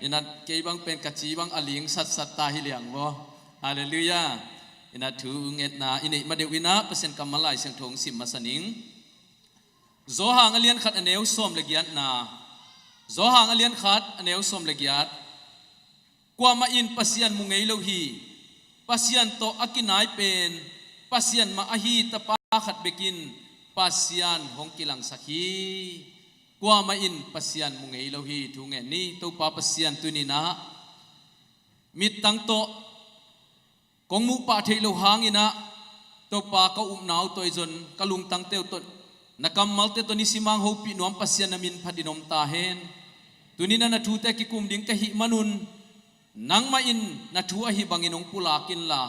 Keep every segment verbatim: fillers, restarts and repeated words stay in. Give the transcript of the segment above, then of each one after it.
Inah kei bang pen ka ci bang a ling satsat ta hi liang vaw. Halleluiah. Inah thu ngetna i neih ma deuh inah Pasian kammal Lai Siangtho hong sim masa ning. Johan a lian khat a neu sawm le giatna. Johan a lian khat a neu sawm le giat. Kuamah in Pasian mu ngei lo hi. Pasian tawh a kinai pen Pasian mah ahi Tapa khat bekin Pasian hong kilangsak hi. Kuamah in Pasian mu ngei lo hi. Thu ngen ni. Topa Pasian tuninah mittang tawh kong muh pah theih loh hanginah Topa ka upna uh tawh i zon ka lungtangte uh tawh na kammalte tawh nisimang hopih nuam Pasian na min phat in om ta hen. Tuninah na thute kikum ding ka hih manun nangmah in na thu ahi bangin hong pulak inla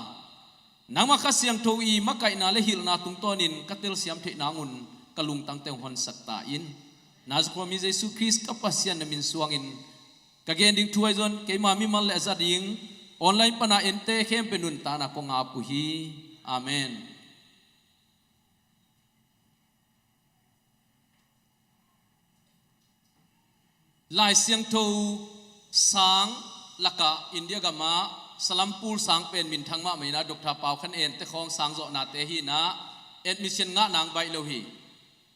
nangmah Kha Siangtho i makaihna le hilhna tungtawnin ka telsiam theih nangun ka lungtangte hong honsak ta in. Nazareth khuami Jesu Khrist ka Pasian na min suangin ka gen ding thu ahi zon keima mimal le a za ding online pana ente khempeuh nuntakna kong ap uh hi. Amen. Lai Siangtho sang lakah India gamah salampul sang pen minthang mahmah inah Dr. Pau Khan En te khawng sang zawhnate hinah admission ngah nang baih lo hi.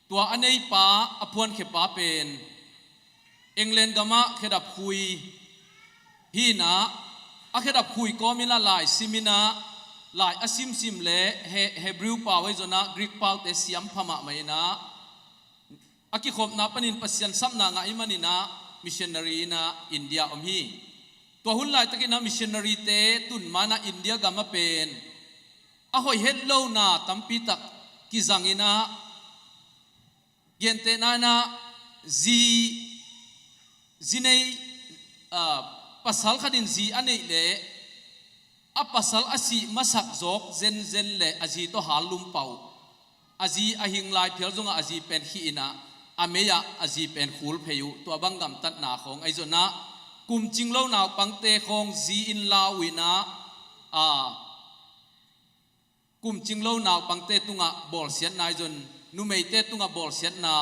Tua a neipa a phuankhepa pen England gamah khedap khui hinah a khedap khui kawminah lai siminah lai a simsim le Hebrew pau ahi zonah Greek paute siam pha mahmah inah a kikhopna panin Pasian sapna ngah i maninah missionary inah India om hi. Tua hun laitakinah missionary te tun manah India gam a pen a hoih het lona tampitak kizanginah gentehna inah zi zi nei pasal khatin zi a neih leh a pasal a sih masak zawk zenzen le a zi tawh hal lumpauh a zi a hing lai phial zongah a zi pen khih inah a mei-ah a zi pen khul phei uh. Tua bang gamtatna khawng ahi zonah kumcing lo naupangte khawng zi in la uh inah a kumcing lo naupangte tungah bawlsiatna ahi zon numeite tungah bawlsiatna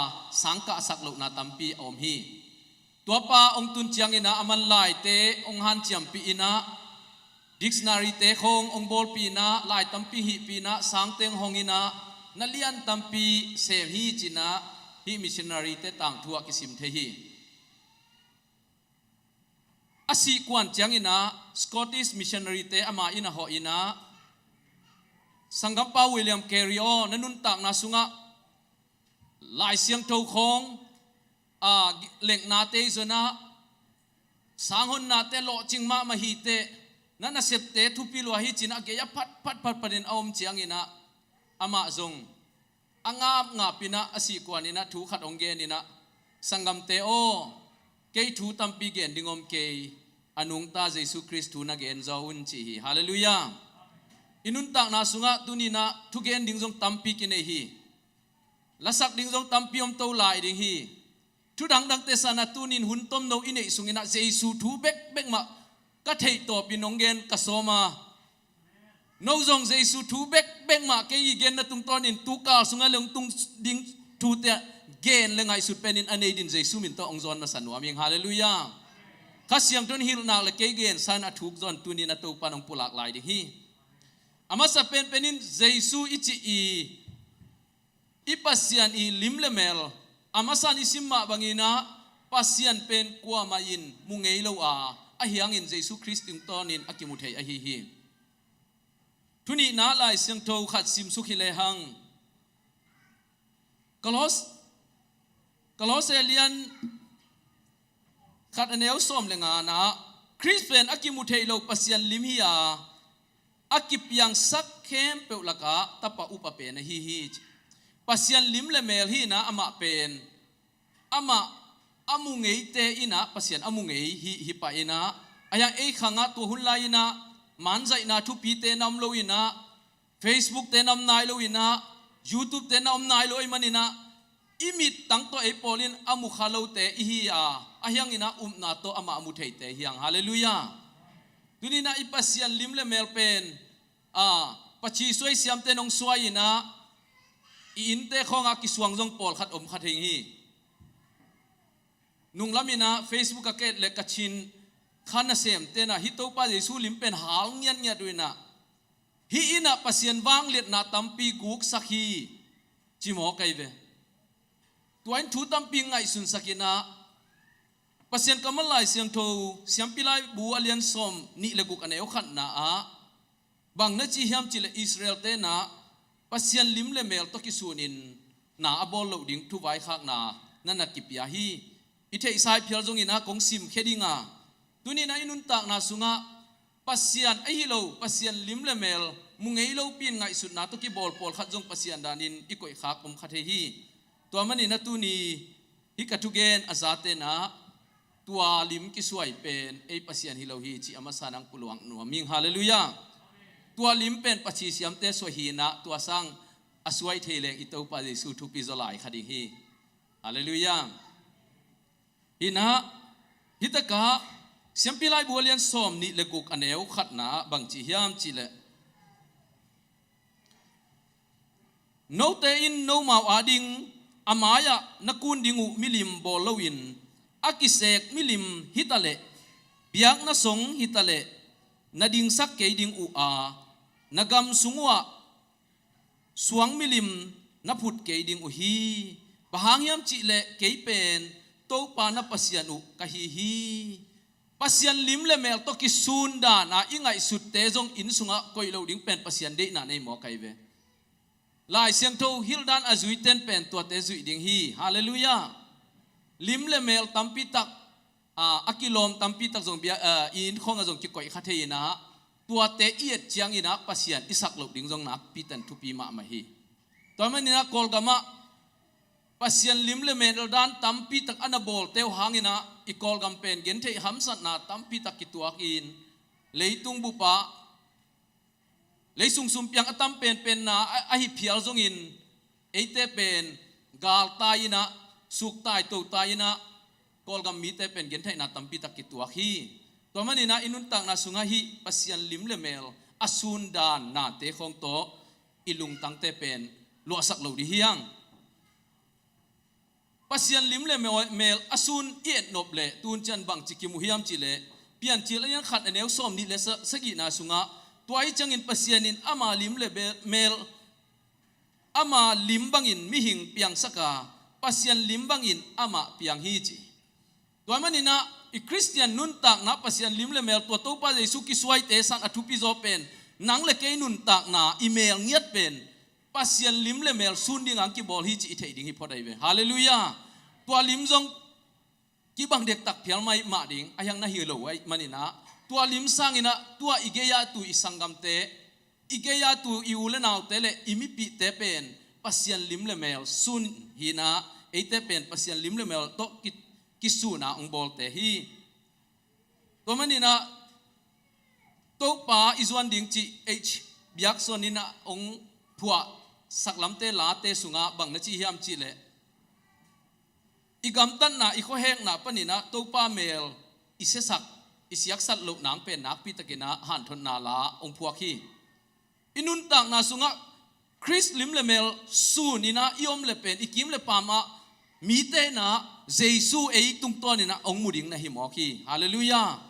sangkahsak lohna tampi a om hi. Tuapa hong tun cianginah a man laite hong hanciampih inah dictionary te khawng hong bawlpih inah lai tampi hihpih inah sangte hong hong inah na lian tampi sem hi cinah hih missionary te tangthu ah kisim thei hi. A sih kuan cianginah Scottish missionary te ama in a hawh inah sanggampa William Carey aw, na nuntakna sungah Lai Siangtho khawng a lengnate i zonah sanghonnate lawhcing mahmah hiteh na nasepte thupi lua hi cinah a gei a phat phat phat phatin a om cianginah amah zong a ngapngap inah a sihkuan inah thu khat hong gen inah sanggamte aw, kei thu tampi gen ding om kei, a nungta Jesu Khrist thu na gen zaw un ci hi. Halleluiah. I nuntakna sungah tuninah thugen ding zong tampi kinei hi. Lasak ding zong tampi om to lai ding hi. Thu dangdangte sanah tunin hun tomno i neih sunginah Jesu thu bekbek mah ka theih tawpin hong gen ka sawm a, no zong Jesu thu bekbek mah kei i genna tungtawnin tukal sungah le hong tung ding thute gen le ngaihsut penin a nei din Jesu min tawh hong zawn masa nuam ing. Halleluiah. Kha Siangtho in hilhnak le kei gensan a thuk zawn tunin a Topa in hong pulak lai ding hi. A masa penpenin Jesu i cih i i Pasian i lim le mel a masa in i sim mah banginah Pasian pen kuamah in mu ngei lo a, ahi hangin Jesu Khrist tungtawnin a kimu thei ahi hi. Thunihna Lai Siangtho khat simsuk hi lehang Kolos Kolose lian khat a neu sawm le nganah Khrist pen a kimu theih lo Pasian lim hi a, a kipiangsak khempeuh lakah tapa upa pen ahi hi. Pasian lim le mel hinah amah pen amah a mu ngeite inah Pasian a mu ngei hi, hi pah inah a hiang ei khangah tua hun lai inah manzaihna thupite na om lo inah Facebook te na om nai lo inah YouTube te na om nai lo ahih maninah i mittang tawh ei pawlin a mukha lote i hi a, ahi hanginah upna tawh amah a mu theite hi hang. Halleluiah. Tuninah i Pasian lim le mel pen a paci suai siamte nong suai inah i innte khawngah kisuang zong pawlkhat om kha thei hi. Nunglaminah Facebook a ka et le ka chin kha nasemte in ah hih Topa Jesu lim pen hal ngiatngiat uh in ah, hih in ah Pasian vangliatna tampi guksak hi, ci mawk ahi ve. Tua in thu tampi ngaihsunsak in ah, Pasian kammal Lai Siangtho, Siampi Laibu a lian sawm nih le guk a neu khatna ah, bang na ci hiam cih leh Israel-te in ah Pasian lim le mel tawh kisunin na a bawl loh ding thuvaikhakna na na kipia hi. I theihsa i phial zongin ah kong simkhia ding a, tuni-in ah i nuntakna sungah Pasian ahi lo, Pasian lim le mel mu ngei lopi-in ngaihsutna tawh kibawl pawlkhat zong Pasian danin i koihkhak om kha thei hi. Tua manin ah tuni hih ka thugen a zate in ah tua lim kisuai pen ei Pasian hi lo hi cih a masa-in ah pulak nuam ing. Halleluiah. Tua lim pen pathisiamte suah hi in ah tua sang a suai thei leng i Topa Jesu thupi zaw lai kha ding hi. Halleluiah. Hi in ah, hih takah Siampi Laibu a lian sawm nih le guk a neu khatna ah bang ci hiam cih leh, note in nomau ading a mai-ah na kun ding uh milim bawl loin, a kisek milim hi ta leh, biakna song hi ta leh, na dingsak kei ding uh a, na gam sung uhah suang milim na phut kei ding uh hi. Bang hang hiam cih leh kei pen Topa na Pasian uh ka hi hi. Pasian lim le mel tawh kisun dan a i ngaihsutte zong inn sungah koih loh ding pen Pasian deihna nei mawk ahi ve. Lai Siangtho hilhdan a zuite'n pen tuate zuih ding hi. Halleluiah. Lim le mel tampi tak, a, a kilawm tampi tak zong bia, a, i inn khawngah zong kikoih kha thei in ah, tuate i et ciangin ah Pasian i sak loh ding zong nakpi takin thupi mahmah hi. Tua manin ah Kawlgamah Pasian lim le mel dan tampi tak a na bawlte uh hangin ah i Kawlgam pen gentheih hamsatna tampi tak kituakin, leitung bupah, leisung sumpiang a tam penpenna a, a hi phial zongin, eite pen galtai in ah, suktai totai in ah, Kawlgam mite pen gentheihna tampi tak kituak hi. Tua manin ah i nuntakna sungah hih Pasian lim le mel a sun dan nate khawng tawh i lungtangte pen luahsak lo ding hi hang. Pasian lim le mel, mel a sun i et nop leh tun ciang bangci kimu hiam cih leh, Piancil a lian khat a neu sawm nih le sa-, sagihna sungah, tua ahih ciangin Pasian in ama lim le be-, mel, ama lim bangin mihing piangsak a, Pasian lim bangin amah piang hi ci. Tua manin ah i Khristian nuntakna Pasian lim le mel, tua Topa Jesu kisuaite san a thupi zaw pen, nang le kei nuntakna i mel ngiat pen Pasian lim le mel sun ding a kibawl hi cih i theih ding hi phot ahi ve. Halleluiah. Tua lim zong kibang dektak phial mahmah ding a hiang na hi lo ahih manin ah, tua lim sangin ah tua i gei-ah tu i sanggamte, i gei-ah tu i u le naute le i mipihte pen Pasian lim le mel sun hi in ah, eite pen Pasian lim le mel tawh ki, kisun a hong bawlte hi. Tua manin ah Topa i zuan ding cih H Biaksuan in ah hong phuah saklamte late sungah bang na ci hiam cih leh, i gamtatna, i khuahekna panin ah Topa mel i siasak, i siaksat loh nang pen nakpi takin ah hanthotna la hong phuak hi. I nuntakna sungah Khrist lim le mel sun in ah i om le pen, i kim le pamah mite in ah Jesu ei tungtawn in ah hong mu ding na hi mawk hi. Halleluiah.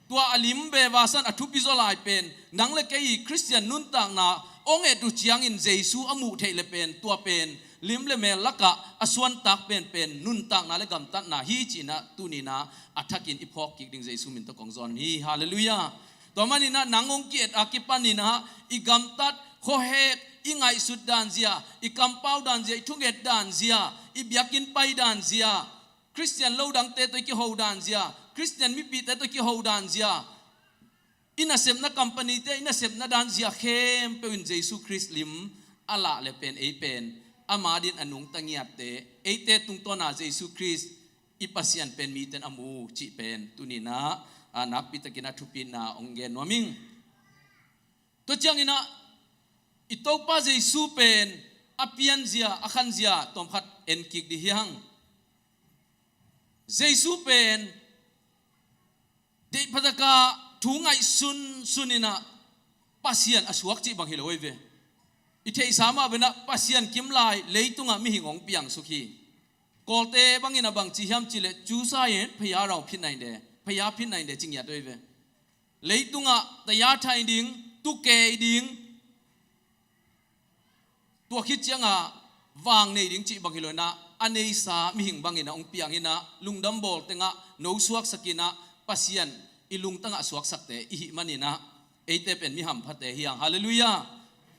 Tua a lim beva san a thupi zaw lai pen, nang le kei i Khristian nuntakna hong et uh ciangin Jesu a muh theih le pen, tua pen lim le mel lakah a suantak penpen nuntakna le gamtatna hi ci in ah tuni in ah a thakin i phawk kik ding Jesu min tawh kong zawn hi. Halleluiah. Tua manin ah nang hong ki-et a kipanin ah i gamtat, khuahek, i ngaihsut dan zia, i kampau dan zia, i thunget dan zia, i biakinn pai dan zia, Khristian lo dangte tawh i kiho dan zia, Khristian mipihte tawh i kiho dan zia, i nasepna company-te, i nasepna dan zia khempeuh in Jesu Khrist lim a lah le pen ei pen ama adingin a nungta ngiatte, eite tungtawn a Jesu Khrist i Pasian pen mite in a mu cih pen tuni in ah, a, nakpi takin a thupina hong gen nuam ing. Tua ciangin ah i Topa Jesu pen a pianzia, a khanzia tawmkhat en kik ding hi hang. Jesu pen deih pha taka thu ngaihsun sun in ah Pasian a suak cih bang hi lo ahi ve. I theihsa mah bangin ah Pasian kim lai leitungah mihing hong piangsuk hi. Kawlte bangin a bang ci hiam cih leh, Chusa in phaya rau phin nai de. Phaya phin na in de ci ngiat uh hi ve. Leitungah taya thai ding, tukei ding, tua khit ciangah vang nei ding cih bang hi lo inah, a neisa mihing bangin a hong piang inah, lungdam bawl tengah no suaksak inah, Pasian i lungtangah suaksakte i hih maninah, eite pen mi hamphate hi hang. Halleluiah.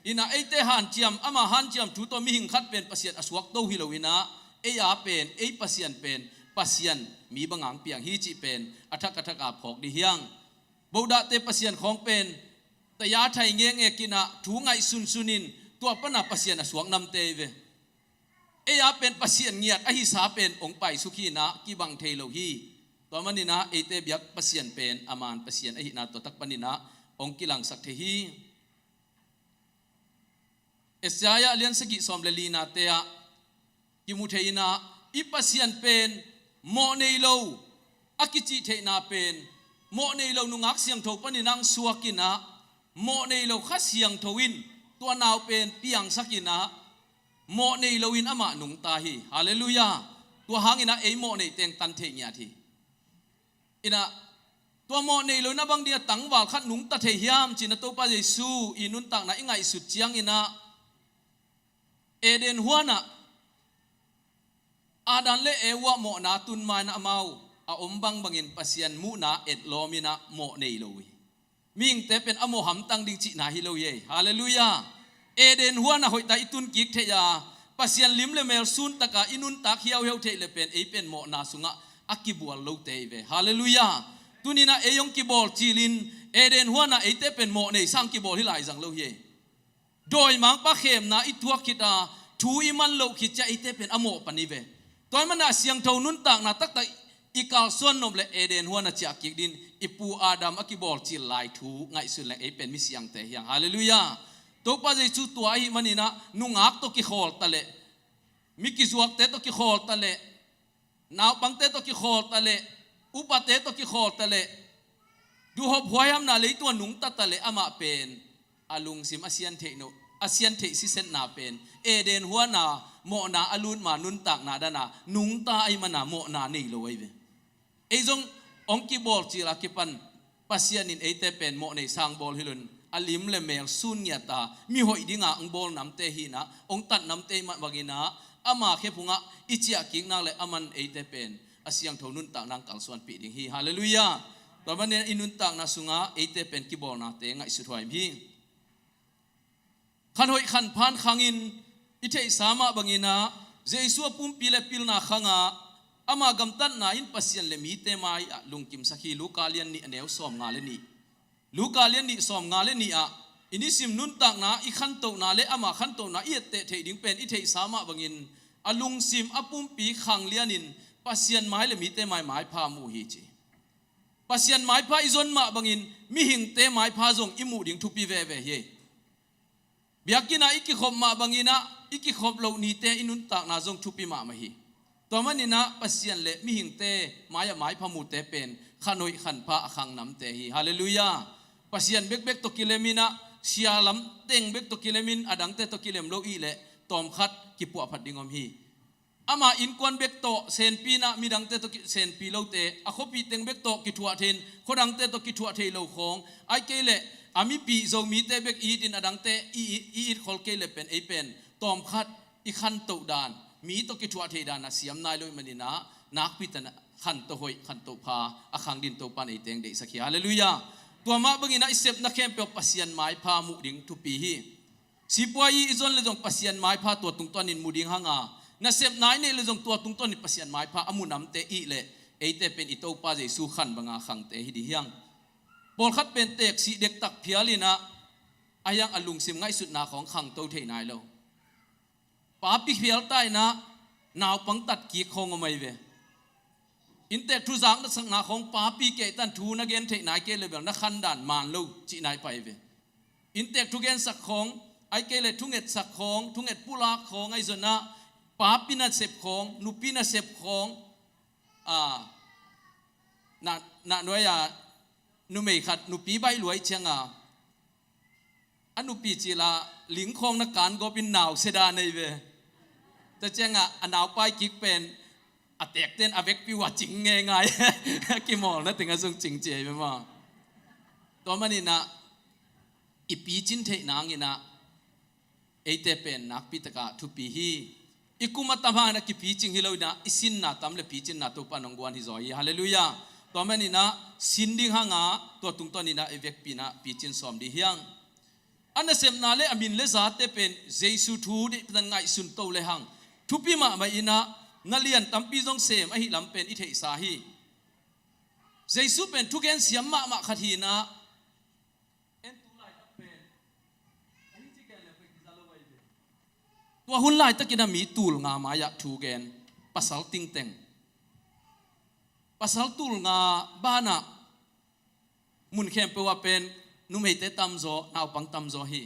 Inah eite hanciam, ama hanciam thu tawh mihing khat pen Pasian a suakto hi lo inah, ei a pen, ei Pasian pen, Pasian mi banga hong piang hi cih pen a thak a thak a phawk dih hi hang. Bodahte Pasian khawng pen taya thai ngekngek inah thu ngaihsunsun in tua pana Pasian a suak namte hi ve. Ei a pen Pasian ngiat ahisa pen hong paisuk hi inah kibang thei lo hi. Tua maninah eite biak Pasian pen a man Pasian ahihna tua tak paninah hong kilangsak thei hi. Isaiah lian sagih sawm le linate ah kimu thei inah, i Pasian pen mawh nei lo a kicih theihna pen, mawh nei lo nungak siangtho panin hong suak inah, mawh nei lo Kha Siangtho in tua nau pen piangsak inah, mawh nei loin amah nungta hi. Halleluiah. Tua hang inah ei mawh nei teng tan thei ngiat hi. Inah tua mawh nei lo inah bang dinga tangval khat nungta thei hiam ci-in a Topa Jesu i nuntakna i ngaihsut ciang inah, Eden huanah Adam le Eva mawhna tun ma inah amau a om bangbangin Pasian muhna etlawm inah mawh nei lo hi. Mihingte pen a mawh hamtang ding cihna hi lo hi ei. Halleluiah. Eden huanah hoihtak i tun kik theih a, Pasian lim le mel sun taka i nuntak hiauhiau theih le pen ei pen mawhna sungah a kibual lote hi ve. Halleluiah. Tuninah ei hong kibawl cilin Eden huanah eite pen mawh nei sang kibawl hi lai zang lo hi ei. Dawimangpa khemna i thuak khit a, thu i man loh khit ciah eite pen a mawh pan hi ve. Tua hi manah siangtho nuntakna taktak i kalsuan nop le Eden huanah ciah kik din i pu Adam a kibawl cil lai thu ngaihsun le ei pen mi siangte hi hang. Halleluiah. Topa Jesu tua ahih maninah nungak tawh kikhawl ta leh, mi kizuakte tawh kikhawl ta leh, naupangte tawh kikhawl ta leh, upate tawh kikhawl ta leh, duhhop huaihamna leitung a nungta ta leh amah pen a lungsim a sian theih no, a sian theih sisetna pen Eden huana mawhna a lut ma nuntakna dana nungta ahih mana mawhna nei lo ahi ve. Ei zong hong kibawl cil a kipan Pasian in eite pen mawh nei sang bawl hi loin a lim le mel sun ngiat a, mi hoih dinga hong bawl namte hi inah, hong tat namte hi mah bangin ah, ama khephungah i ciah kik nak le aman eite pen a siangtho nuntakna hong kalsuanpih ding hi. Halleluiah. Tua manin i nuntakna sungah eite pen kibawlnate ngaihsut huai hi. Khan hoih khan phan khangin i theihsa mah bangin ah, Jesu a pumpi le pilna khangah ama gamtatna in Pasian le mite mai-ah lungkimsak hi. Luka lian nih a neu sawmnga le nih. Luka lian nih sawmnga le nih ah i nisim nuntakna, i khantohna le ama khantohna i etteh theih ding pen i theihsa mah bangin a lungsim a pumpi khang lianin Pasian mai le mite mai maipha mu hi ci. Pasian maipha i zon mah bangin mihingte maipha zong i muh ding thupi veve hi. Biakinn ah i kikhop mah bangin ah i kikhop loh nite i nuntakna zong thupi mahmah hi. Tua manin ah Pasian le mihingte mai-ah maipha mute pen khan hoih khan pha a khang namte hi. Halleluiah. Pasian bekbek tawh kilemin ah, sia lam teng bek tawh kilemin a dangte tawh kilem lo ih leh tawmkhat kipuahphat ding om hi. Ama innkuan bek tawh senpi in ah midangte tawh ki-, senpi lote, a khuapih teng bek tawh kithuah thei in khuadangte tawh kithuah thei lo khawng, ahih kei leh a mipih Zomite bek i it in a dangte i, i, i it khol kei leh pen ei pen tawmkhat i khantoh dan, mi tawh kithuah thei dan a siam nai lo ih manin ah, nakpi takin khantoh hoih khantoh pha a khang din Topa in eite hong deihsak hi. Halleluiah. Tua mah bangin ah i sepna khempeuh Pasian maipha muh ding thupi hi. Sipuai i zon le zong Pasian maipha tua tungtawnin mu ding hang a, nasepna i neih le zong tua tungtawnin Pasian maipha a mu namte ih leh eite pen i Topa Jesu khan banga khangte hi ding hi hang. Pawlkhat pen teeksih dektak phial in ah, a hiang a lungsim ngaihsutna khawng khangto thei nai lo. Papi phial ta in ah naupang tat kik khawng om ahi ve. Inntek thu zaknasakna khawng papi kei tan thu na gen theih nai kei leh bel na khan dan man lo cih nai pah ahi ve. Inntek thugensak khawng, ahih kei leh thungetsak khawng, thunget pulak khawng ahi zongin ah, papi nasep khawng, nupi nasep khawng, a, na, na nuai-a numei khat nupi baih luai ciangin, a nupi cil ah ling khawng na kan gawpin nau sia dan ahi ve. Tua ciangin a naupai kik pen a tekten a vekpi uh a cing ngeingai. A kimawlna teng a zong cing ci ei ve maw. Tua maninah i picin theih nanginah eite pen nakpi takah thupi hi. I kum a tam hangin a kipicing hi loinah i sinna tam le picinna Topa nong guan hi zaw hi. Halleluiah. Tua maninah sin ding hangah tua tungtawninah i vekpinah picin sawm dih hiang. A nasepna le a min le zate pen Jesu thu dih pen ngaihsun to le hang thupi mahmah inah na lian tampi zong sem ahi lam pen i theihsa hi. Jesu pen thugen siam mahmah khat hinah en tu laitak pen ahi ci gen le pen kiza lo ahi ve. Tua hun laitakin a mi tul nga mai-ah thugen pasal tingteng. Pasal tul nga banah mun khempeuh ah pen numeite tamzaw, naupang tamzaw hi.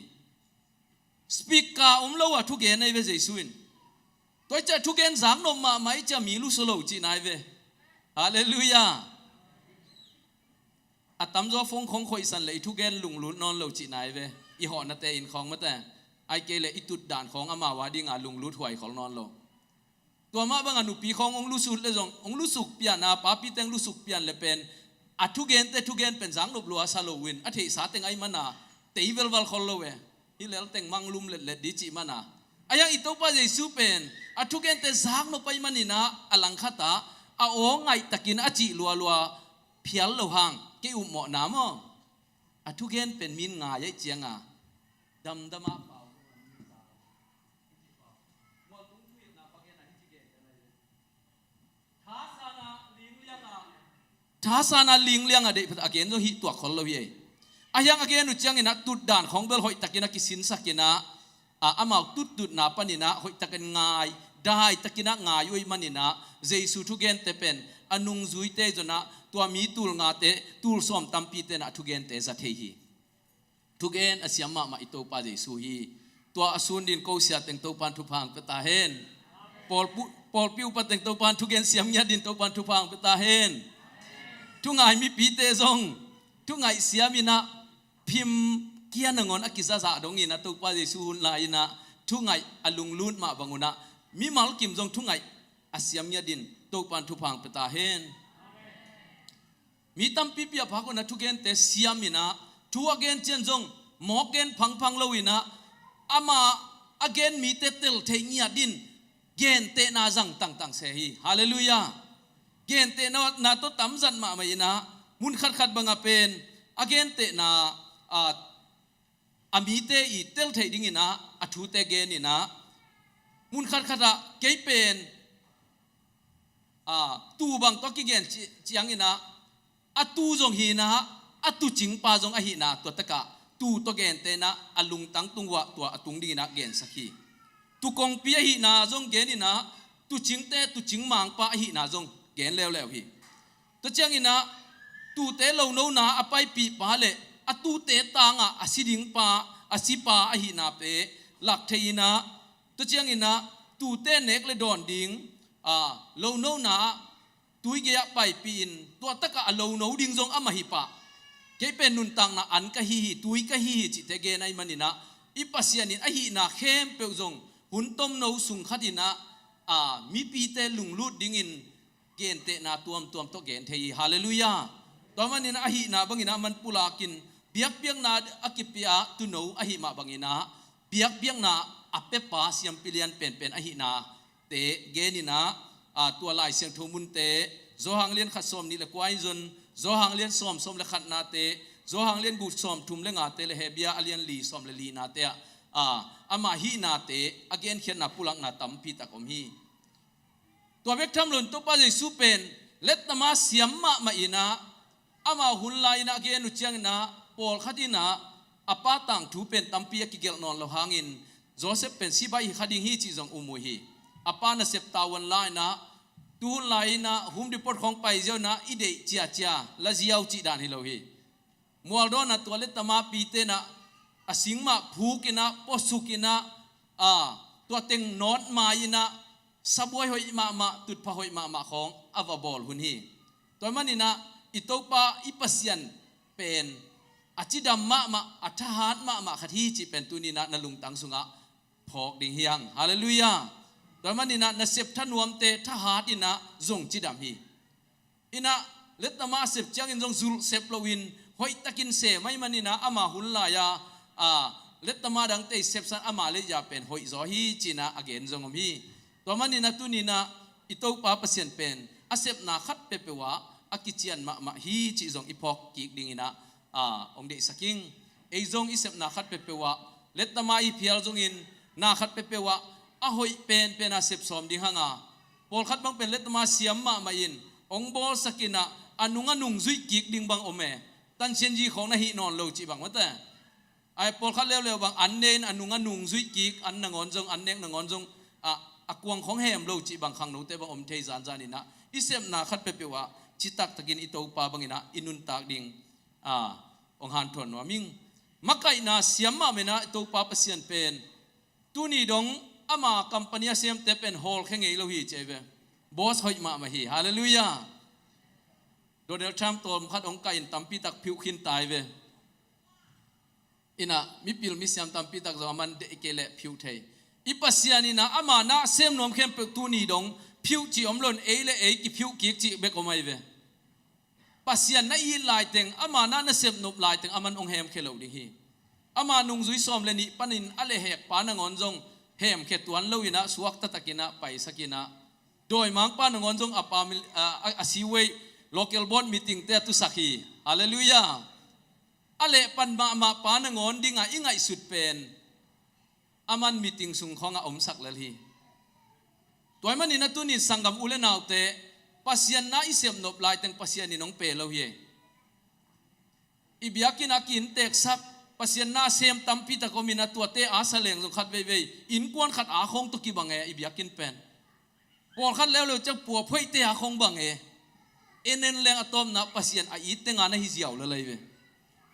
Speaker om lo a thugen ahi ve Jesu in. Tua i ciah thugen zaknop mahmah i ciah mi lusu lo cihna ahi ve. Halleluiah. A tamzaw phone khong khoihsan le i thugen lunglut nawn lo cihna ahi ve. I hawhnate in khawng mate ai kei le i tutdan khawng amau a dinga lunglut huai khol nawn lo. Tua mah bangah nupi khawng hong lusuk le zong hong lusuk pian a, papi teng lusuk pian le pen a thugente thugen pen zaknop lua sa lo uh in a theihsa teng ahi mana tei velval khol lo e. Hi lel teng manglum letlet di cih mana a hiang i Topa Jesu pen a thugente zaknop ahi maninah a langkhatah a aw ngaihtakin a cih lualua phial lo hang kei upmawhna maw. A thugen pen min ngai ahi cianga damdama pau Thasana linglianga deih a gen zong hih tuak khol lo hi ei. A hiang a gen uh cianginah tutdan khawng bel hoihtakin a kisinsakinah a amau tuttutna paninah hoihtakin ngai daitakinah ngai uh ih maninah Jesu thugente pen a nungzuite zonah tua mi tul ngate tul sawm tampitenah thugente za thei hi. Thugen a siam mahmah i Topa Jesu hi. Tua a sun din ko sia teng Topan thupha hong pia ta hen. Pawlpi upa teng Topan thugen siam ngiat din Topan thupha hong pia ta hen. Thungai mipite zong thungaih siaminah phim kia nangawn a kizazah donginah Topa Jesu hun lai-inah thungaih a lunglut mah bangunah mimal kim zong thungaih a siam ngiat din Topan thupha hong pia ta hen. Mi tampipi a phak unah thugente siaminah thu a gen cian zong mawk gen phangphang loinah amah a gen mite tel thei ngiat din gentehna zang tangtang se hi. Halleluiah. Gentehna na tawh tamzat mahmah inah mun khatkhat bangah pen a gentehna a a mite i tel theih dinginah a thute geninah mun khatkhatah kei pen a tuu bang tawh kigen cianginah a tuu zong hinah a tuucingpa zong ahihna tua takah tuu tawh gentehnah a lungtang tung uah tua a tung dinginah gensak hi. Tuukongpi ahihna zong geninah tuucingte tuucing mangpa ahihna zong gen leuleu hi. Tua cianginah tuute lonona a paipihpa le a tuute tangah a si dingpa a sipa ahihna pe lak thei inah tua cianginah tuute nek le dawn ding a lonona tuigei-ah paipih in tua takah a lono ding zong amah hipah kei pen nuntakna an ka hi hi tui ka hi hi cihte gen ahi maninah i Pasian in ahihna khempeuh zong hun tomno sung khatinah a mipite lunglut dingin gentehna tuamtuam tawh gen thei hi. Halleluiah. Tua maninah ahihna banginah man pulakin biakpiakna a kipia tuuno ahih mah banginah biakpiakna a pepa siampi lian penpen ahihna te geninah a tua Lai Siangtho munte Zawhang lian khat sawm nih le kua in zon Zawhang lian sawm sawm le khatnate Zawhang lian guk sawm thum le ngate le Hebia a lian li sawm le linateah a amah hihnate a genkhiatna pulakna tampi tak om hi. Tua bek tham loin Topa Jesu pen lettama siam mahmah inah amau hun lai-inah a gen uh cianginah pawlkhat inah a pa tangthu pen tampi a kigelh nawn lo hangin Josef pen sibai hi kha ding hi cih zong um uh hi. A pa nasep tavuan la-inah tuhun lai-inah hum depot khawng paiziau inah i deih ciacia laziau cih dan hi lo hi. Mualdawnah tua lettama pite inah a singmah phukinah pawsukinah a tua teng nawt mai-inah sabuai hoih mahmah tutpha hoih mahmah khawng a va bawl hun hi. Tua maninah i Topa i Pasian pen a cidam mahmah a thahat mahmah khat hi cih pen tuninah na lungtang sungah phawk ding hi hang. Halleluiah. Tua maninah nasep thanuamte thahat inah zong cidam hi. Inah lettama a sep ciangin zong zulh sep loin hoihtakin sem ahih maninah ama hun lai-a, a, lettama dangte i sepsan ama leia pen hoihzaw hi cinah a gen zong om hi. Tua maninah tuninah i Topa Pasian pen a sepna khat peuhpeuh ah a kician mahmah hi cih zong i phawk kik dinginah, a, hong deihsak ing. Ei zong i sepna khat peuhpeuh ah lettama i phial zongin na khat peuhpeuh ah a hoih penpen a sep sawm ding hanga, pawlkhat bang pen lettama siam mahmah in hong bawlsak inah a nung a nung zuih kik ding bang om e. Tansianzi khawng na hih nawn lo cih bang mate. Ai pawlkhat leuleu bang an ne in a nung a nung zuih kik, an nangawn zong, an nek nangawn zong, a, a kuang khawng hem lo cih bang khangnote bang om thei zanzan inah i sepna khat peuhpeuh ah citak takin i Topa banginah i nuntak ding, a, hong hanthawn nuam ing. Makaihna siam mahmah inah i Topa Pasian pen tuni dong ama company a semte pen hawlkhia ngei lo hi ci ahi ve. Boss hoih mahmah hi. Halleluiah. Donald Trump tawm khat hong kah in tampitak phiuh khin ta ahi ve. Inah mipil misiam tampitak zong a man deih kei leh phiuh thei. I Pasian inah ama na sem nuam khempeuh tuni dong phiuh cih om loin ei le ei kiphiuh kik cih bek om ahi ve. Pasian na it laiteng, ama na na sep nop laiteng a man hong hemkhia lo ding hi. Ama nungzui sawm le nih panin a lehhek pa nangawn zong hemkhia tuan lo inah suakta takinah paisak inah dawimangpa nangawn zong a, a, a siwei local board meeting te a tusak hi. Halleluiah. A lehpan mahmah pa nangawn dingah i ngaihsut pen a man meeting sung khawngah omsak lel hi. Tua ahih maninah tunin sanggam u le naute, Pasian na i sep nop laiteng Pasian in hong pe lo hi. I biakinn a kiinteksak Pasian na sem tampitak om inah tuate a saleng zong khat veivei innkuan khat a khawng tawh kibang e i biakinn pen. Pawlkhat leuleu ciang puaphoihte a khawng bang e. En en leng a tawpna Pasian a it tenga na hi ziau lel ahi ve.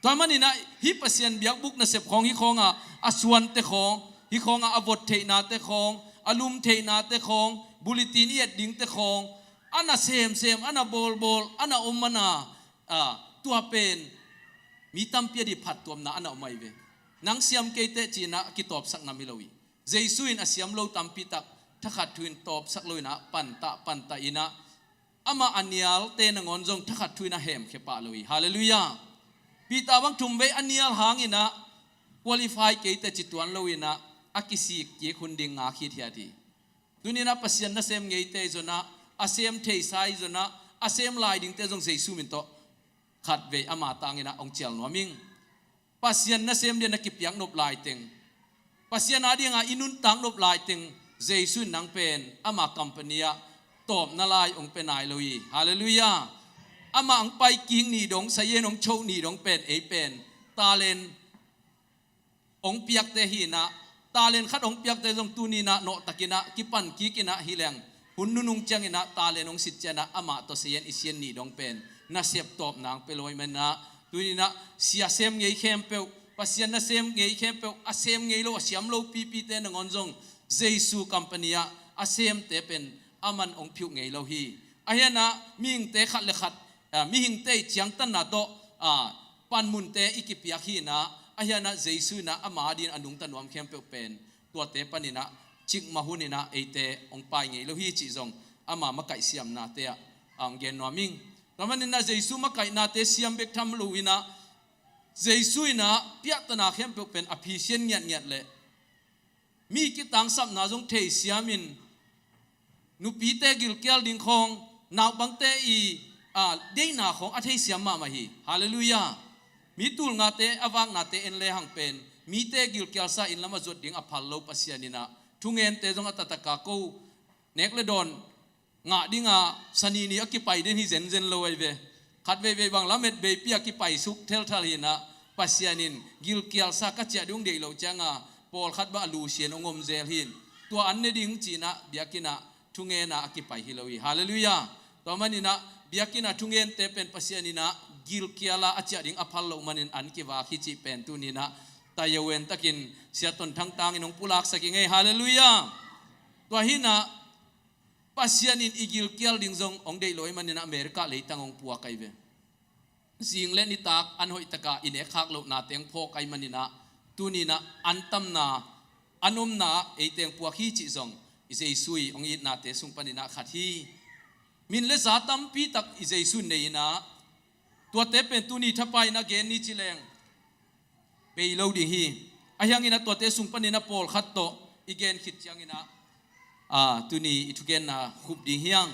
Tua maninah hih Pasian biakbuk nasep khawng hih khawnga a suante khawng, hih khawnga a vot theihnate khawng, a lum theihnate khawng, bulletin i et dingte khawng, a na semsem, a na bawlbawl, a na om mana, a, tua pen mi tampi a dih phattuamna a na om ahi ve. Nang siam kei teh cinah a kitawpsak nam hi lo hi. Jesu in a siam lo tampitak thakhat thu in tawpsak lo inah pantah pantah inah amah a nialte nangawn zong thakhat thu inah hemkhia pah lo hi. Halleluiah. Peter bang thumvei a nial hanginah qualify kei teh ci tuan lo inah a kisik kik hun ding ngak hithiat hi. Tuninah Pasian na sem ngeite zonah, a sem theisa zonah, a sem lai dingte zong Jesu min tawh khatvei ama tanginah hong cial nuam ing. Pasian na sem dia na kipiak nop laiteng, Pasian a dinga i nuntak nop laiteng Jesu in nang pen ama company ah tawpna lai hong pe nai lo hi. Halleluiah. Amah hong pai kik ni dong, sayen hong choh ni dong pen ei pen talent hong piakte hi inah, talent khat hong piakte zong tuninah nawhtakinah kipan kik inah hi leng hun nunung cianginah talent hong sit cianah amah tawh sayen i sian ni dong pen nasep tawpna hong pe lo ahih maninah tuninah sia sem ngei khempeuh, Pasian na sem ngei khempeuh, a sem ngei lo, a siam lo pipite nangawn zong Jesu company ah a semte pen a man hong phiuh ngei lo hi. A hianah mihingte khat le khat, a, mihingte i ciangtanna tawh, a, panmunte i kipiak hi inah, a hianah Jesu inah ama a din a nungta nuam khempeuh pen tuate paninah cikmah huninah eite hong pai ngei lo hi cih zong ama makaih siamnate ah hong gen nuam ing. Tua maninah Jesu makaihnate siam bek tham lo inah Jesu inah piahtana khempeuh pen a phisian ngiatngiat leh mi kitangsapna zong thei siamin nupite gilkial ding khawng, naupangte i, a, deihna khawng a thei siam mahmah hi. Halleluiah. Mi tul ngate a vaknate en lehang pen mite gilkialsa inn lam a zuat ding a phal lo Pasian inah thungente zong a tataka ko nek le dawn ngah dinga sanini a kipai den hi zenzen lo ahi ve. Khat veivei bang lamet veipi a kipai suk thelthal hinah Pasian in gilkialsa ka ciah ding deih lo cianga pawlkhat bang a lusian hong om zel hin tua an ne ding cinah biakinnah thungena a kipai hi lo hi. Halleluiah. Tua maninah biakinnah thungente pen Pasian inah gilkiala a ciah ding a phal loh manin an kivak hi cih pen tuninah tayawen takin siaton thangtangin hong pulaksak i ngei. Halleluiah. Tua hinah Pasian in i gilkial ding zong hong deih lo ahih manin America leitang hong puak ahi ve. Zing le nitak an hoihtaka i nekkhak lohnate hong phawk ahih maninah tuninah an tamna an omna eite hong puak hi cih zong Jesu i hong itnate sung paninah khat hi. Min le za tampi tak i Jesu in nei inah, tuate pen tuni thapai inah gen ni ci leng bei lo ding hi. Ahi hanginah tuate sung paninah pawlkhat tawh i gen khit cianginah, a, tuni i thugenna khup ding hi hang.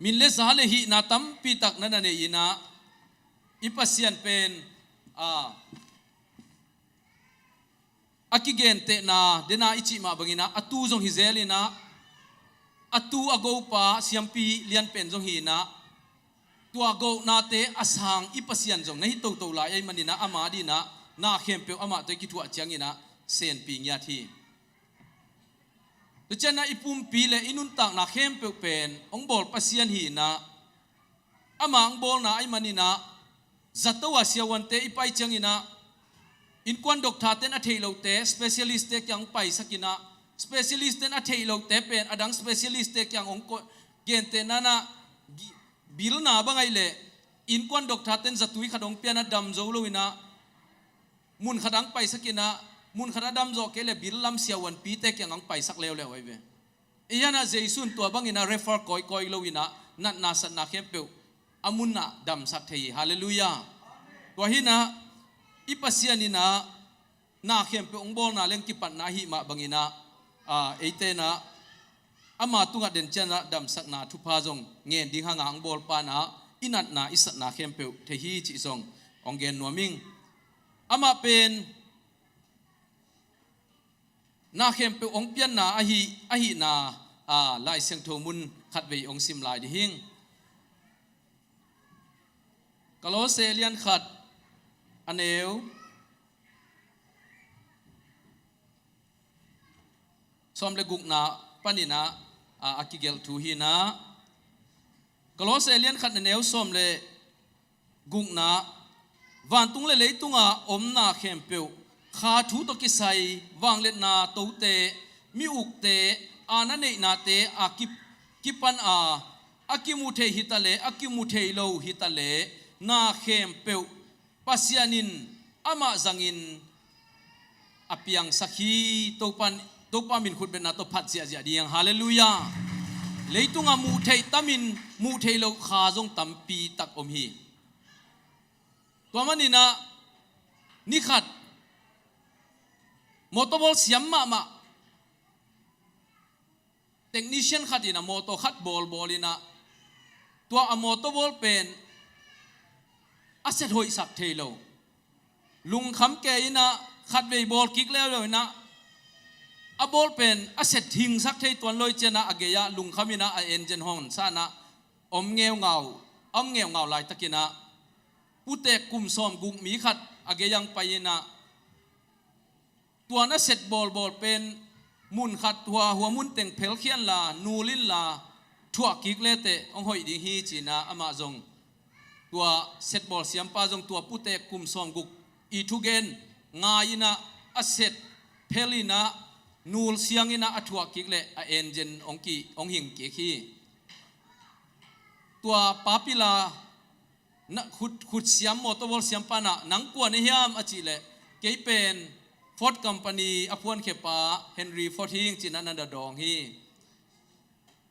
Min le za le hihna tampi tak na na nei inah, i Pasian pen, a, a kigentehna dena i cih mah banginah, a tu zong hi zel inah, a tu a gopa siampi lianpen zong hi inah, tua gohnate a sang i Pasian zong na hi toto lai ahih maninah, ama dinah na khempeuh amah tawh i kithuah cianginah senpi ngiat hi. Tua cianah i pumpi le i nuntakna khempeuh pen hong bawl Pasian hi inah, ama hong bawlna ahih maninah, zato a siavuante i pai cianginah, innkuan doctor ten a theih lohte specialist te kiang hong paisak inah, specialist ten a theih lohte pen a dang specialist te kiang hong ko-, gentehna inah, gi-, bilna bang ahih leh, innkuan doctor ten zatui khat hong pianah dam zo lo inah, mun khat ah hong paisak inah, mun khat ah dam zawh kei le bil lam siavuanpite kiang hong paisak leuleu ahi ve. Ahi hanah Jesu in tua banginah refer kawikawi lo inah, natna satna khempeuh a munah damsak thei hi. Halleluiah. Tua hinah i Pasian inah na khempeuh hong bawlna leng kipatna ahih mah banginah, a, eite inah ama tungah den cianah damsakna thupha zong ngen ding hanga hong bawlpa inah, i natna i satna khempeuh thei hi cih zong hong gen nuam ing. Amah pen na khempeuh hong pianna ahi, ahihna, a, Lai Siangtho mun khatvei hong sim lai ding hing. Kolose lian khat a neu sawm le gukna paninah, a, a kigelh thu hi inah. Kolose lian khat a neu sawm le gukna, vantung le leitunga om na khempeuh, kha thu tawh kisai, vangliatna tote, mi ukte, aana neihnate a ki, kipan a, a kimu thei hi ta le, a kimu thei lo hi ta le, na khempeuh Pasian in amah zangin a piangsak hi. Topa, Topa min khutbetna tawh phat ziahziah ding. Halleluiah. Leitungah muh theih tamin muh theih loh kha zong tampi tak om hi. Tua maninah ni khat motor bawl siam mahmah technician khat inah motor khat bawlbawl inah, tua a motor bawl pen a set hoihsak thei lo. Lungkham kei inah khatvei bawl kik leuleu inah, a bawl pen a set hingsak thei tuan lo ih cianah a gei-ah lungkham inah a engine hon sa inah om ngeungau, om ngeungau laitakinah putek kum sawm guk mi khat a gei-ah hong pai inah, tua na set bawlbawl pen mun khat hua, hua mun teng phelkhia inla, nul inla, thuah kik leteh hong hoih ding hi ci inah amah zong, tua set bawl siampa zong tua putek kum sawm guk i thugen ngai inah a set phel inah nul siang inah a thuah kik leh a engine hong ki, hong hing kik hi. Tua papila na khut, khut siam motor bawl siampa inah, "Nang kua na hiam?" a cih leh, "Kei pen Ford company a phuankhiapa Henry Ford hi ing," ci inah na dawng hi.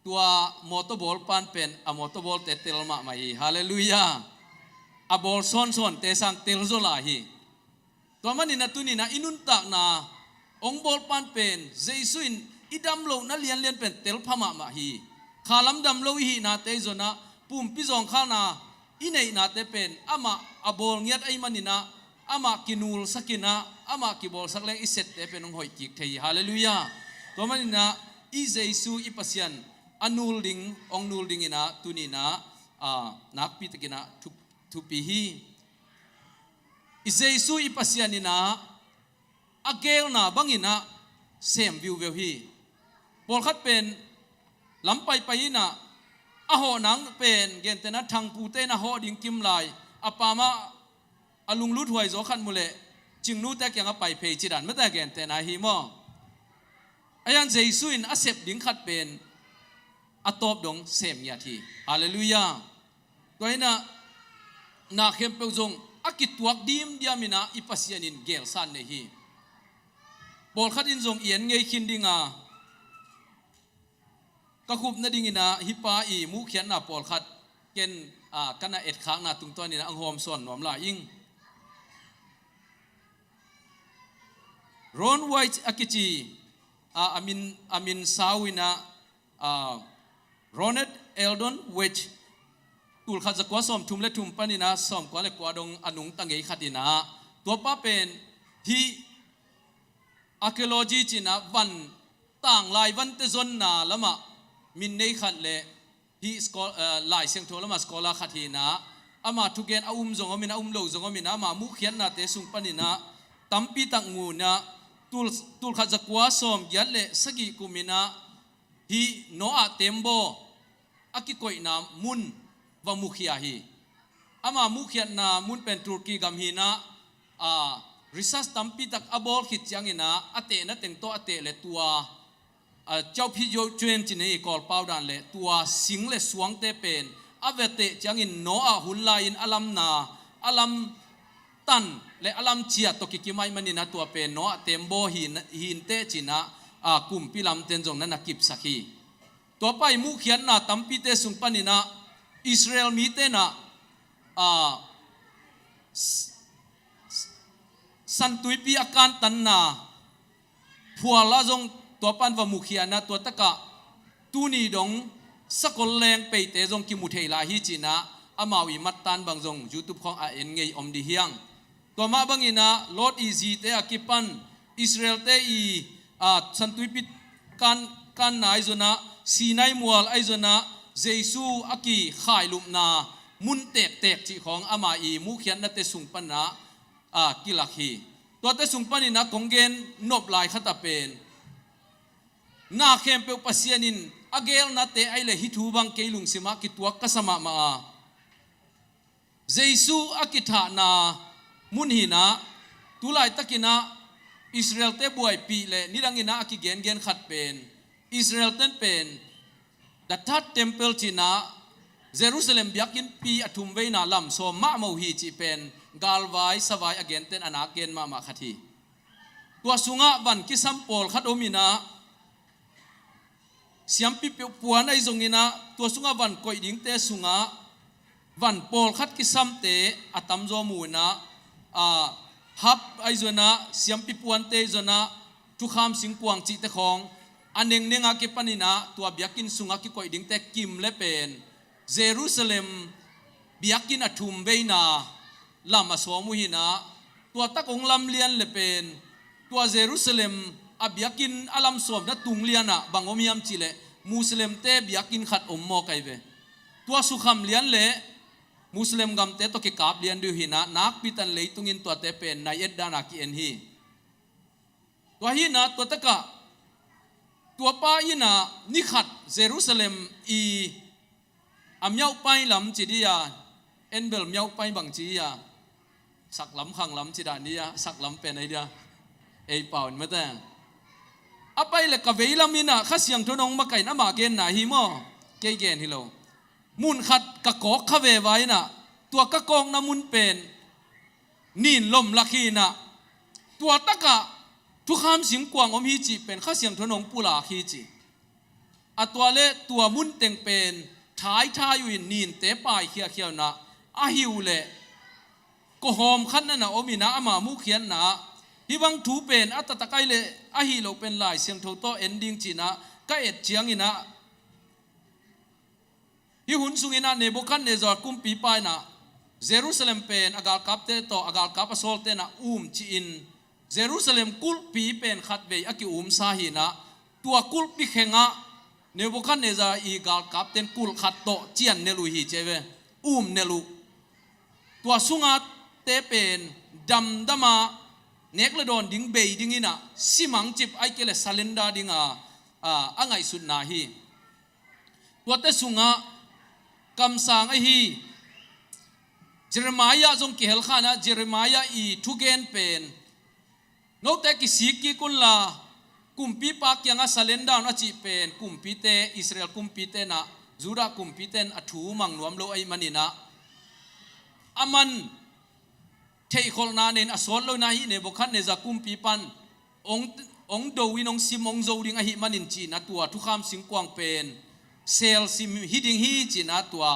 Tua motor bawlpa in pen a motor bawlte tel mahmah hi. Halleluiah. A bawl sawnsawnte sang tel zaw lai hi. Tua maninah tuninah i nuntakna hong bawlpa in pen Jesu in i dam lohna lianlian pen telpha mahmah hi. Khalam dam lo i hihnate i zonah, pumpi zawngkhalna i neihnate pen amah a bawl ngiat ahih maninah, amah kinulsak inah, amah kibawlsak leng i sette pen hong hoih kik thei hi. Halleluiah. Tua maninah i Jesu i Pasian a nul ding, hong nul dinginah tuninah, a, nakpi takinah thup, thupi hi. I Jesu i Pasian inah a geelna banginah sem viuveu hi. Pawlkhat pen lam paipai inah a hawh nang pen gentehna thangpute inah hawh ding kim lai, a pamah a lunglut huai zaw khat mu leh cingnute kiangah pai phei ci dan mate gentehna hi maw? Ahi hang Jesu in a sep ding khat pen a tawp dong sem ngiat hi. Halleluiah. Tua inah na khempeuh zong a kituak dimdiam inah i Pasian in geelsa nei hi. Pawlkhat in zong i en ngei khin dinga, ka khup nadingin ah hih pa i muhkhiatna pawlkhat ken, ah, ka na etkhakna tungtawnin ah hong hawmsawn nuam lai ing. Ron White a kici, ah, a min, a min sau in ah, ah, Ronald Eldon White, tulkhat zakua sawmthum le thum panin ah sawmkua le kua dong a nungta ngei khat in ah, tua pa pen hih archaeology ci-in ah van, tanglai vante zonna lamah min nei khat le hih schol-, eh, Lai Siangtho lamah scholar khat hi in ah, ama thugen a um zong om in ah, a um lo zong om in ah, ama muhkhiatnate sung panin ah tampi tak mu in ah, tul, tulkhat zakua sawmgiat le sagih kum in ah hih Noah tembaw a kikoihna mun va mukhia hi. Ama muhkhiatna mun pen Turkey gam hi in ah, ah, research tampi tak a bawl khit ciangin ah, a tehna teng tawh a teh le tua, ah, Chaophiyo Chuen ci ni, Kawlpau dan le tua sing le suangte pen a va teh ciangin Noah hun lai-in a lamna, a lam tan le a lam ciat tawh kikim ahih manin ah tua pen Noah tembaw hi, hi inteh ci-in ah, ah, kumpi lamten zong na na kipsak hi. Tua pa i muhkhiatna tampite sung panin ah Israel mite in ah, ah, s-, s-, San Tuipi a kantanna phual ah zong tua pan va mukhia in ah, tua takah tuni dong sakol leng peite zong kimu thei lai hi ci-in ah, amau i mattan bang zong YouTube khawng ah en ngei om dih hiang. Tua mah bangin ah Lot i zite a kipan Israelte i, ah, San Tuipi kan, kanna ahi zongin ah, Sinai mual ahi zongin ah, Jesu a kikhailupna mun tektek cih khawng ama i muhkhiatnate sung panin ah, ah, kilak hi. Tuate sung panin ah kong gen nop lai khat ah pen, na khempeuh Pasian in a gelnate ahih leh hih thu bang kei lungsim ah kituak ka sa mahmah a, Jesu a kithahna mun hi in ah, tu laitakin ah Israelte buaipih le nidangin ah a kigengen khat pen, Israelten pen the third temple ci-in ah Jerusalem biakinnpi a thumveina lam sawm mahmah uh hi cih pen galvai savai a genten a nak gen mahmah khat hi. Tua sungah van kisam pawlkhat om in ah, siampi puan ahi zongin ah, tua sungah van koih dingte sungah van pawlkhat kisamte a tamzaw mu in ah, ah, hap ahi zongin ah, siampi puante ahi zongin ah, thukham singkuang cihte khawng a nengneng a kipan in ah, tua biakinn sungah kikoih dingte kim le pen Jerusalem biakinn a thumveina lam a sawm uh hi in ah, tua tak hong lam lian le pen, tua Jerusalem a biakinn a lam sawmna tung lian ah bang om hiam cih leh Muslimte biakinn khat om mawk ahi ve. Tua sukham lian le Muslim gamte tawh kikap lian ding uh hi in ah, nakpi takin leitungin tuate pen nai-et dan a ki-en hi. Tua hi in ah, tua takah tua pa in ah ni khat Jerusalem i a miauhpai lam ci dih a, en bel miauhpai bang ci a, saklam khanglam ci dah ni a, saklam pen ahi dia, ei pau in mate. A pai le ka veilam in ah Kha Siangtho in hong makaih in, amah genna hi maw, kei gen hi lo. Mun khat ka kawk kha veve in ah, tua ka kawkna mun pen nin lom lak hi in ah, tua takah thukham singkuang om hi cih pen Kha Siangtho in hong pulak hi ci. A tua le tua mun teng pen thaithai uh in ninte paikhiakhia uh in ah, ahi uh leh kawhawm khat na na om in ah, ama muhkhiatna ah hih bang thu pen a taktak ahih leh ahi loh pen Lai Siangtho tawh en ding ci-in ah ka et ciangin ah, hih hun sungin ah Nebuchadnezzar kumpipa in ah Jerusalem pen a galkapte tawh, a galkap a sawlte in ah um ci-in, Jerusalem kulhpi pen khatvei a ki-umsa hi in ah, tua kulhpi khengah Nebuchadnezzar i galkapten kulh khat tawh cian nelh uh hi ci ve, um nelh uh. Tua sungah te pen damdam a nek le dawn ding bei dingin ah, si mangcip ahih kei leh surrender ding a, a, a ngaihsutna hi. Tuate sungah kamsang ahi Jeremiah zong kihel kha in ah, Jeremiah i thugen pen, note kisik kik unla kumpipa kiangah surrender un a cih pen kumpite, Israel kumpite in ah, Judah kumpite in a thu mang nuam lo ahih manin ah, aman theihkholhna nei in a sawt lo in ah, hih Nebuchadnezzar kumpipa in hong, hong do in hong sim hong zo ding ahih manin ci-in ah, tua thukham singkuang pen sel sim hi ding hi ci-in ah tua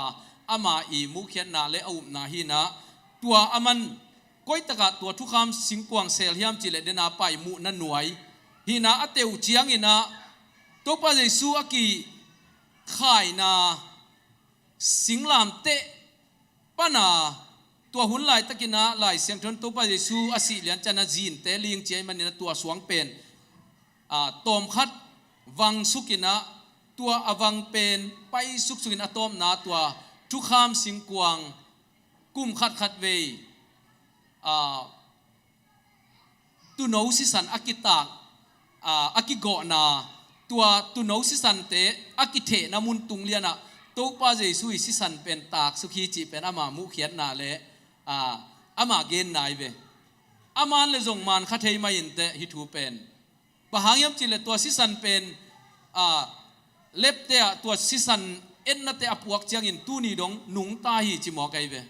ama i muhkhiatna le a upna hi-in ah, tua aman koitakah tua thukham singkuang sel hiam cih leh den a paimuhna nuai hi-in ah a teh uh ciangin ah Topa Jesu a kikhaina singlamteh pan a tua hun laitakin ah Lai Siangtho in Topa Jesu a sih lian ciangin ah zinte ling ci ahih manin ah tua suang pen a, tawmkhat vang suk in ah, tua a vang pen pai suksuk in a tawpna tua thukham singkuang kum khat khat vei, a, tuuno sisan a kitaak, a, a kigawhna, tua tuuno sisante a kithehna mun tung lian ah Topa Jesu i sisan pen taak suk hi cih pen ama muhkhiatna le, a, ama genna hi ve. A man le zong man kha thei mah inteh hih thu pen. Bang hang hiam cih leh tua sisan pen, a, lepte ah tua sisan etnate a puak ciangin tuni dong nungta hi ci mawk ahi ve.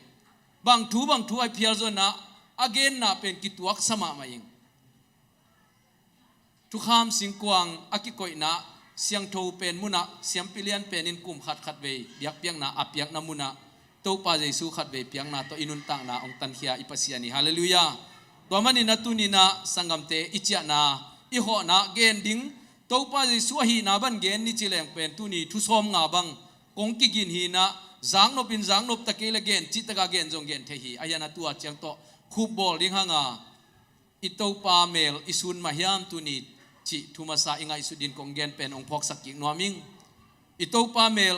Bang thu bang thu a phial zong in ah a genna pen kituaksa mahmah ing. Thukham singkuang a kikoihna siangtho pen mun ah siampi lian pen in kum khat khat vei biakpiakna a piakna mun ah Topa Jesu khat vei piakna tawh i nuntakna hong tankhia i Pasian hi. Halleluiah. Tua manin ah tuni in ah sanggamte i ciahna, i hawhna gen ding, Topa Jesu ahihna bang gen ni ci leng pen tuni thu sawmnga bang kong kigin hi-in ah, zaknop in zaknop ta kei leh gen cihtak a gen zong gen thei hi. Ahi hang a tua ciang tawh khup bawl ding hang a, i Topa mel i sun mah hiam tuni cih thu masa i ngaihsut dingin kong gen pen hong phawksak kik nuam ing. I Topa mel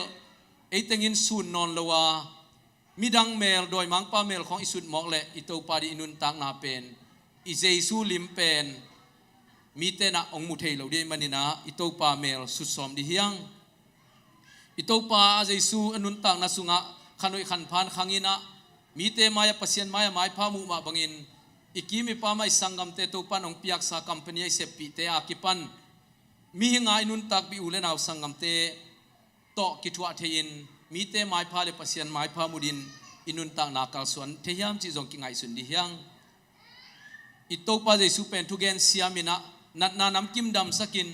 ei teng in sun nawn lo a, midang mel, dawimangpa mel khawng i sut mawk leh i Topa ding i nuntakna pen, i Jesu lim pen mite in ah hong mu thei lo ding ahih manin ah i Topa mel sut sawm ding hi hang. I Topa a Jesu a nuntakna sungah khan hoih khan pha khang in ah, mite mai-ah Pasian mai-ah maipha muh mah bangin, i kim i pam ah i sanggamte Topa in hong piaksa company a i seppihte a kipan mihing a i nuntakpih u le nau sanggamte tawh kithuah thei-in, mite maipha le Pasian maipha mu dingin i nuntakna kalsuan thei hiam cih zong kingaihsun ding hi hang. I Topa Jesu pen thugen siam in ah, natna namkim damsak in,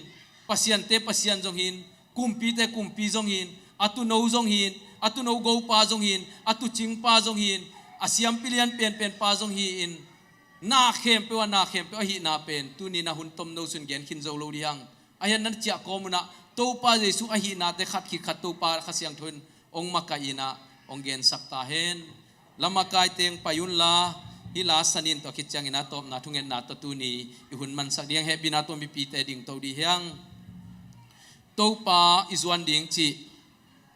pasiante Pasian zong hi-in, kumpite kumpi zong hi-in, a tuuno zong hi-in, a tuuno gopa zong hi-in, a tuucingpa zong hi-in, a siampi lian pianpianpa zong hi-in, na khempeuh ah na khempeuh ahihna pen tuni in ah hun tomno sung gen khin zo lo ding hang. Ahi hang a na ciah kawm un ah Topa Jesu ahihnate khat khit khat Topa Kha Siangtho in hong makaih in ah hong gensak ta hen. La makai teng pai un la, hih la san in, tua khit ciangin ah tawpna thungetna tawh tuni i hun mansak ding hang. Hehpihna tawh mipite dingto ding hi hang. Topa i zuan ding cih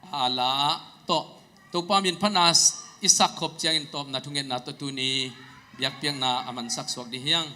a la tawh Topa min phatna i sakkhop ciangin tawpna thungetna tawh tuni biakpiakna a mansak suak ding hi hang.